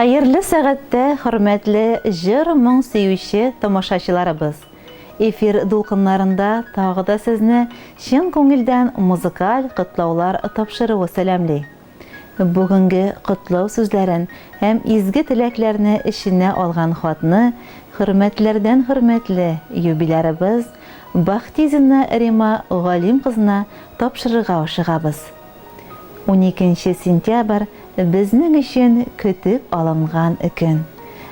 Хәерле сәгатьтә, хөрмәтле җыр-моң сөюче тамашачыларыбыз! Эфир дулкыннарында тагы да сезне чын күңелдән музыкаль котлаулар тапшыруы сәламли. Бүгенге котлау сүзләрен һәм изге теләкләрне эченә алган хатны хөрмәтләрдән хөрмәтле юбилярыбыз Бахтизина Рима Галим кызына тапшырырга ашыгабыз. Уникенче сентябрь безнең өчен көтеп алынган көн.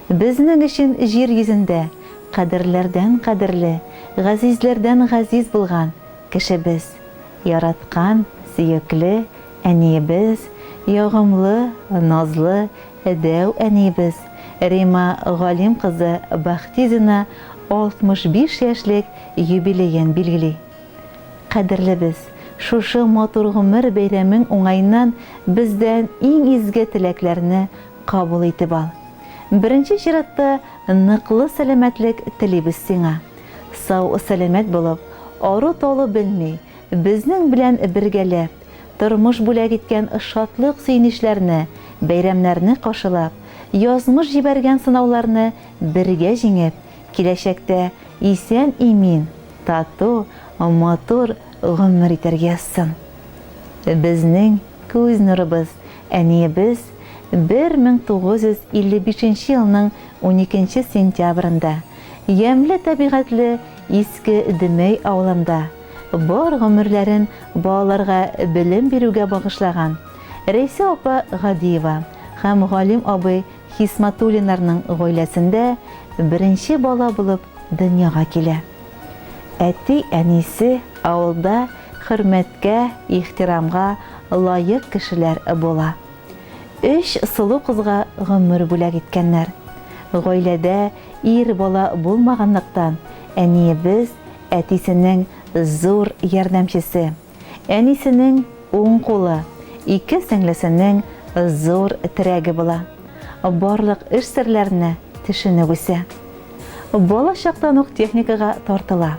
Безнең өчен җир йөзендә кадерләрдән кадерле, газизләрдән газиз булган кешебез, яраткан, сөекле әниебез, ягымлы, назлы дәү әниебез Рима Галим кызы Бахтизина 65 яшьлек юбилеен билгели. Кадерлебез, шушы матур гомер бәйрәмең уңаеннан бездән иң изге теләкләрне кабул итеп ал. Беренче чиратта ныклы сәламәтлек телибез сиңа. Сау-сәламәт булып, ару-талу белми, безнең белән бергәләп, тормыш бүләк иткән шатлык-сөенечләрне, бәйрәмнәрне каршылап, язмыш җибәргән сынауларны бергә җиңеп, киләчәктә исән-имин, тату, матур гомер итәргә язсын. Безнең күз нурыбыз, әниебез 1955 елның уникенче сентябрендә, ямьле табигатьле Иске Дөмәй авылында, бар гомерләрен балаларга белем бирүгә багышлаган Рәйсә апа Гадиева һәм Галим абый Хисматуллиннарның гаиләсендә беренче бала булып дөньяга килә. Әти-әнисе авылда хөрмәткә, ихтирамга лаек кешеләр була. Өч сылу кызга гомер бүләк иткәннәр. Гаиләдә ир бала булмаганлыктан, әниебез әтисенең зур ярдәмчесе, әнисенең уң кулы, ике сеңлесенең зур терәге була. Барлык эш серләренә төшенеп үсә. Бала чактан ук техникага тартыла.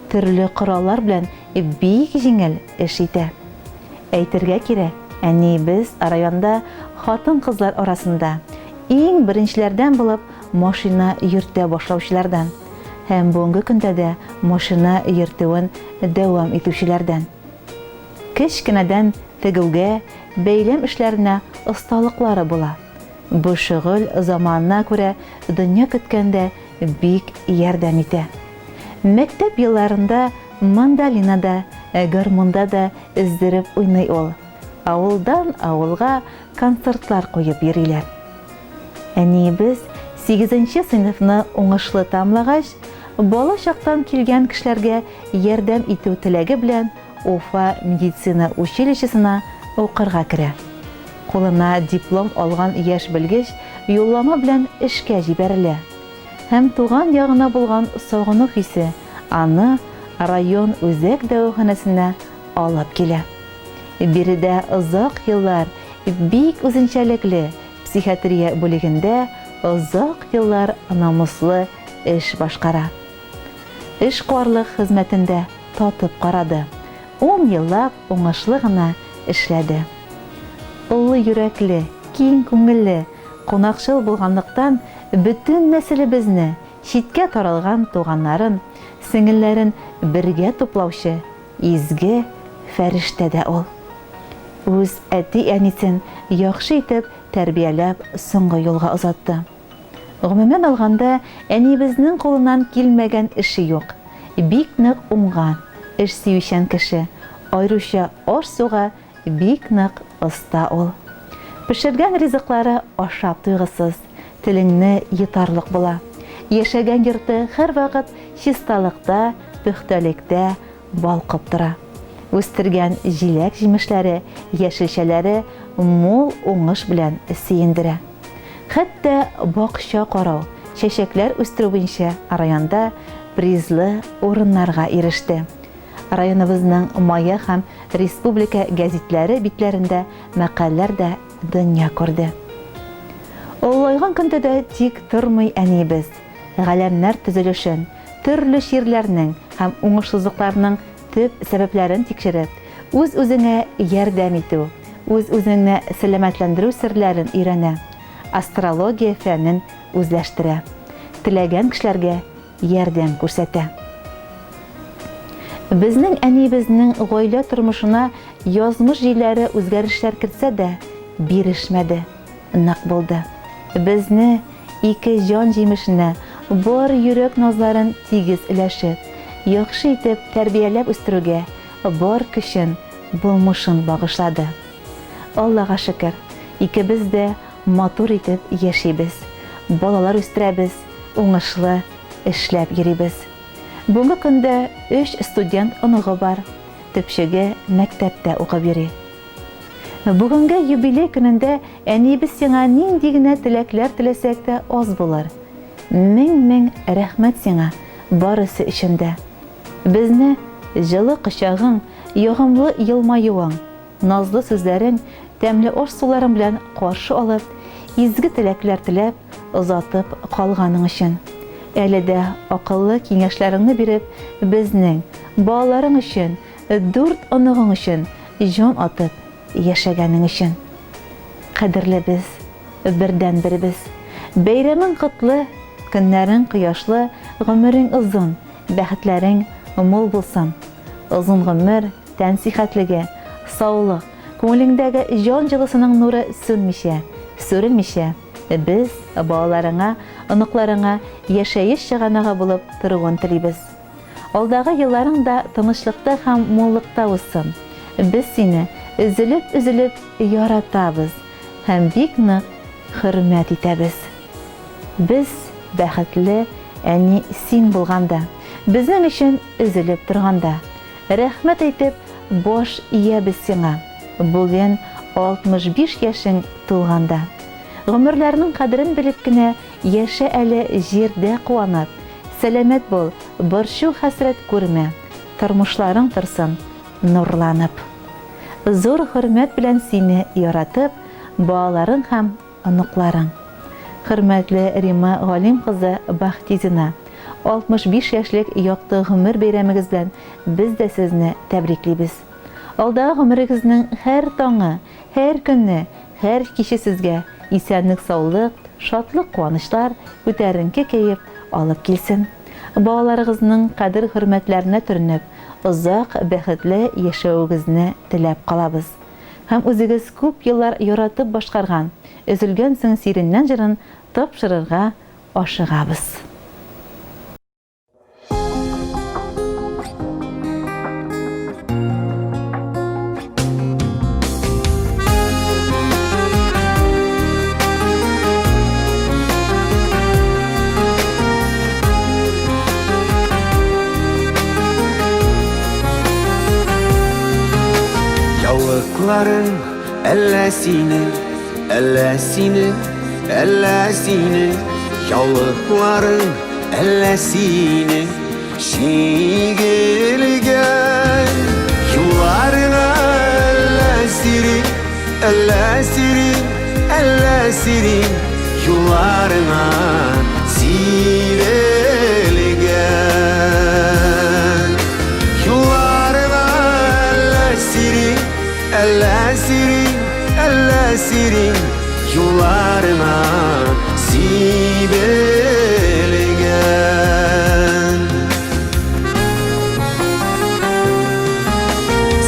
Төрле кораллар белән бик җиңел эш итә. Әйтергә кирәк, әниебез районда хатын-кызлар арасында иң беренчеләрдән булып машина йөртә башлаучылардан һәм бүгенге көндә дә машина йөртүен дәвам итүчеләрдән. Кечкенәдән тегүгә, бәйләм эшләренә осталыклары була. Бу шөгыль заманына күрә дөнья көткәндә бик ярдәм итә. Мәктәп елларында мандолинада, гармунда да өздереп уйный ул. Авылдан авылга концертлар куеп йөриләр. Әниебез сигезенче сыйныфны уңышлы тәмамлагач, бала чактан килгән кешеләргә ярдәм итү теләге белән Уфа медицина училищесына укырга керә. Кулына диплом алган яшь белгеч юллама белән эшкә җибәрелә. Һәм туган ягына булган сагыну хисе аны район үзәк дәваханәсенә алып килә. Биредә озак еллар бик үзенчәлекле психиатрия бүлегендә озак еллар намуслы эш башкара. Эшкуарлык хезмәтен дә татып карады, ун еллап уңышлы гына эшләде. Олы йөрәкле, киң күңелле, кунакчыл булганлыктан, бөтен нәселебезне, читкә таралган туганнарын, сеңелләрен бергә туплаучы изге фәрештә дә ул. Үз әти-әнисен яхшы итеп тәрбияләп соңгы юлга озатты. Гомумән алганда, әниебезнең кулыннан килмәгән эше юк. Бик нык уңган, эш сөючән кеше, аеруча аш-суга бик нык оста ул. Пешергән ризыклары ашап туйгысыз, телеңне йотарлык була. Яшәгән йорты һәрвакыт чисталыкта, пөхтәлектә балкып тора. Үстергән җиләк-җимешләре, яшелчәләре мул уңыш белән сөендерә. Хәтта бакча карау, чәчәкләр үстерү буенча районда призлы урыннарга иреште. Районыбызның Мая һәм республика гәзитләре битләрендә мәкаләләр дә дөнья күрде. Олылайган көндә дә тик тормый әниебез. Галәмнәр төзелешен, төрле чирләрнең һәм уңышсызлыкларның төп сәбәпләрен тикшереп, үз-үзеңә ярдәм итү, үз-үзеңне сәламәтләндерү серләрен өйрәнә. Астрология фәнен үзләштерә. Теләгән кешеләргә ярдәм күрсәтә. Безнең әниебезнең гаилә тормышына язмыш җилләре үзгәрешләр кертсә дә, бирешмәде, нык булды. Безне, ике җан җимешенә, бар йөрәк назларын тигез өләшеп, яхшы итеп тәрбияләп үстерүгә бар көчен, булмышын багышлады. Аллага шөкер, икебез дә матур итеп яшибез, балалар үстерәбез, уңышлы эшләп йөрибез. Бүгенге көндә өч студент оныгы бар, төпчеге мәктәптә укып йөри. Бүгенге юбилей көнендә әниебез сиңа нинди генә теләкләр теләсәк тә аз булыр. Мең-мең рәхмәт сиңа барысы өчен дә. Безне җылы кочагың, ягымлы елмаюың, Назлы сүзләрең, тәмле аш-суларың белән каршы алып, изге теләкләр теләп, озатып калганың өчен. Әле дә акыллы киңәшләреңне биреп, безнең, балаларың өчен, дүрт оныгың өчен җан атып яшәгәнең өчен. Кадерлебез, бердәнберебез. Бәйрәмең котлы, көннәрең кояшлы, гомерең озын, бәхетләрең мул булсын. Озын гомер, Тән сихәтлеге, саулык, күңелеңдәге җан җылысының нуры сүнмичә, сүрелмичә, без, балаларыңа, оныкларыңа яшәеш чыганагы булып торуын телибез. Алдагы елларың да тынычлыкта һәм муллыкта узсын. Без сине өзелеп-өзелеп яратабыз һәм бик нык хөрмәт итәбез. Без бәхетле, әни, син булганда, безнең өчен өзелеп торганда. Рәхмәт әйтеп, баш иябез сиңа, Бүген 65 яшең тулганда. Гомерләрнең кадерен белеп кенә Яшә әле җирдә куанып. Сәламәт бул, борчу-хәсрәт күрмә, Тормышларың торсын нурланып. Зур хөрмәт белән сине яратып, Балаларың һәм оныкларың. Хөрмәтле Римма Галим кызы Бахтизина, 65 яшьлек якты гомер бәйрәмегез белән без дә сезне тәбриклибез. Алдагы гомерегезнең һәр таңы, һәр көне, һәр киче сезгә исәнлек-саулык, шатлык-куанычлар, күтәренке кәеф алып килсен. Балаларыгызның кадер-хөрмәтләренә төренеп, озак, бәхетле яшәвегезне теләп калабыз. Һәм үзегез күп еллар яратып башкарган Өзелгәнсең сиреннән җырын тапшырырга ашыгабыз. Яулыкларың әллә синең, әллә синең, әллә синең Яулыкларың әллә синең чигелгән Юлларыңа әллә сирин, әллә сирин, әллә сирин Юлларыңа сибелгән Юлларыңа әллә сирин, әллә сирин, әллә сирин Юлларыңа сибелгән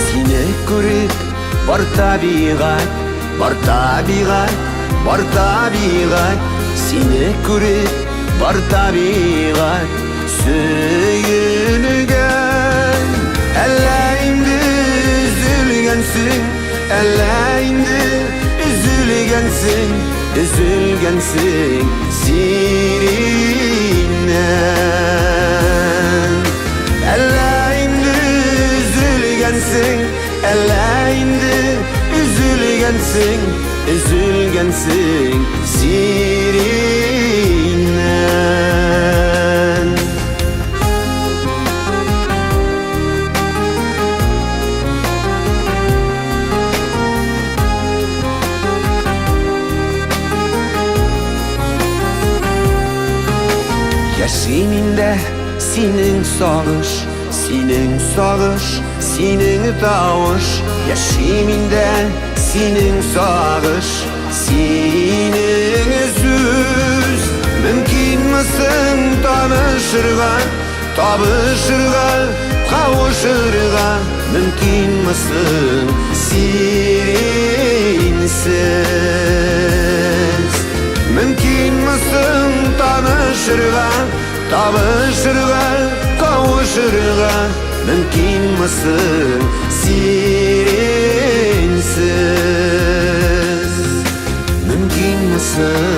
Сине күреп бар табигать, бар табигать, бар табигать Сине күреп бар табигать сөенгән Әллә инде өзелгәнсең, әллә инде өзелгәнсең, өзелгәнсең сириннән Әллә инде өзелгәнсең, әллә инде өзелгәнсең, өзелгәнсең сириннән. Яши миндә синең сагыш, синең сагыш, синең тавыш. Яши миндә синең сагыш, Синең сүз Мөмкинме соң танышырга, табышырга, кавышырга Мөмкинме соң синсез? Мөмкинме соң танышырга, табышырга, кавышырга Мөмкинме соң синсез? Мөмкинме соң?